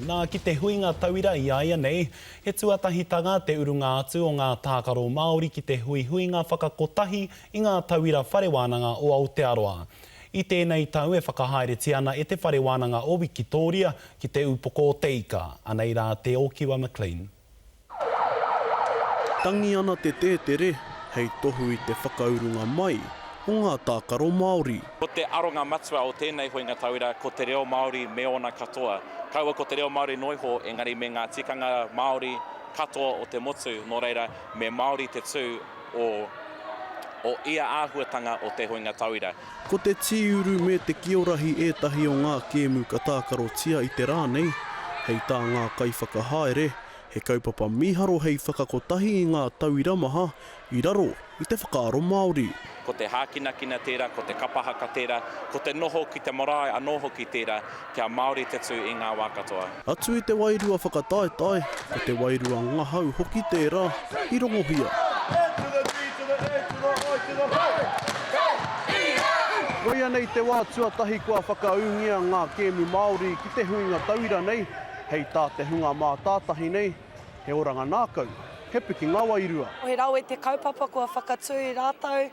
Nā, ki te huinga tauira i a ia nei, he tuatahitanga te urunga atu o ngā tākaro Māori ki te huihuinga whakakotahi i ngā tauira whare wānanga o Aotearoa. I tēnei tau e whakahaeretia ana e Te Whare Wānanga o Wikitōria ki Te Ūpoko o Te Ika. Anei rā Te Ōkiwa McLean. Tangi ana te tētere hei tohu i te whakaurunga mai o ngā tākaro Māori. Ko te aronga matua o tēnei huinga tauira ko te reo Māori me ōna katoa. Kaua ko te reo Māori noa iho engari me ngā tikanga Māori katoa o te motu, nō reira me Māori te tū o o ia āhuatanga o te huinga tauira. Ko te tīuru me te kiorahi ētahi o ngā kēmu ka tākarotia i te rā nei, hei tā ngā kaiwhakahaere, he kaupapa mīharo hei whakakotahi i ngā tauira maha i raro i te whakaaro Māori. Ko te hākinakina tērā, ko te kapa haka tērā, ko te noho ki te marae anō hoki tērā, kia Māori te tū i ngā wā katoa. Atu i te wairua whakataetae, ko te wairua ngahau hoki tērā i rongohia. Koia nei te wā tuatahi kua whakaūngia ngā kēmu Māori ki te huinga tauira nei, hei tā te hunga mātātahi nei, he oranga nākau, he pikinga wairua. He rawe te kaupapa kua whakatū i rātou,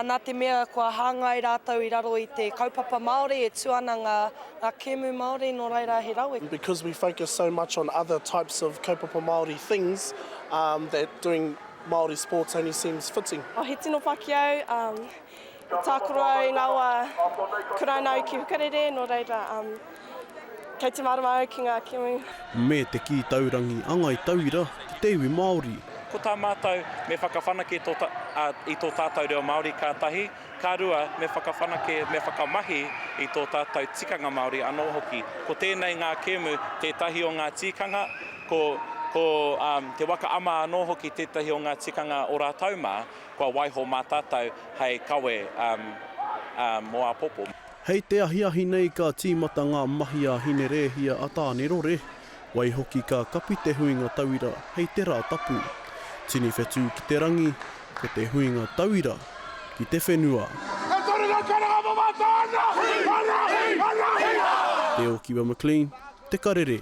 nā te mea kua hāngai rātou i raro i te kaupapa Māori, e tū ana ngā, ngā kēmu Māori, nō reira he rawe. Because we focus so much on other types of kaupapa Māori things, that doing Māori sports only seems fitting. He tino paki au, i tākaro au i ngā wā kura ana au ki Hukarere, nō reira kei te mārama au ki ngā kēmu. Me te kī taurangi a Ngai Tauira ki te iwi Māori. Ko tā mātou, me whakawhanake tō, i tō tātou reo Māori ka tahi, ka rua, me whakawhanake, me whakamahi i tō tātou tikanga Māori anō hoki. Ko tēnei ngā kēmu tētahi o ngā tīkanga, ko, ko te waka ama anō hoki tētahi o ngā tikanga o rātou mā, kua waiho mā tātou hei kawe mō āpōpō. Hei te ahiahi nei ka tīmata ngā mahi a Hinerēhia a Tānerore, waihoki ka kapi te huinga tauira hei te Rā Tapu. Tini whetū ki te rangi, ko te huinga tauira ki te whenua. E toru ngā karanga mō mātou, ana! Ana! Ana! Te Okiwa McLean, Te Karere.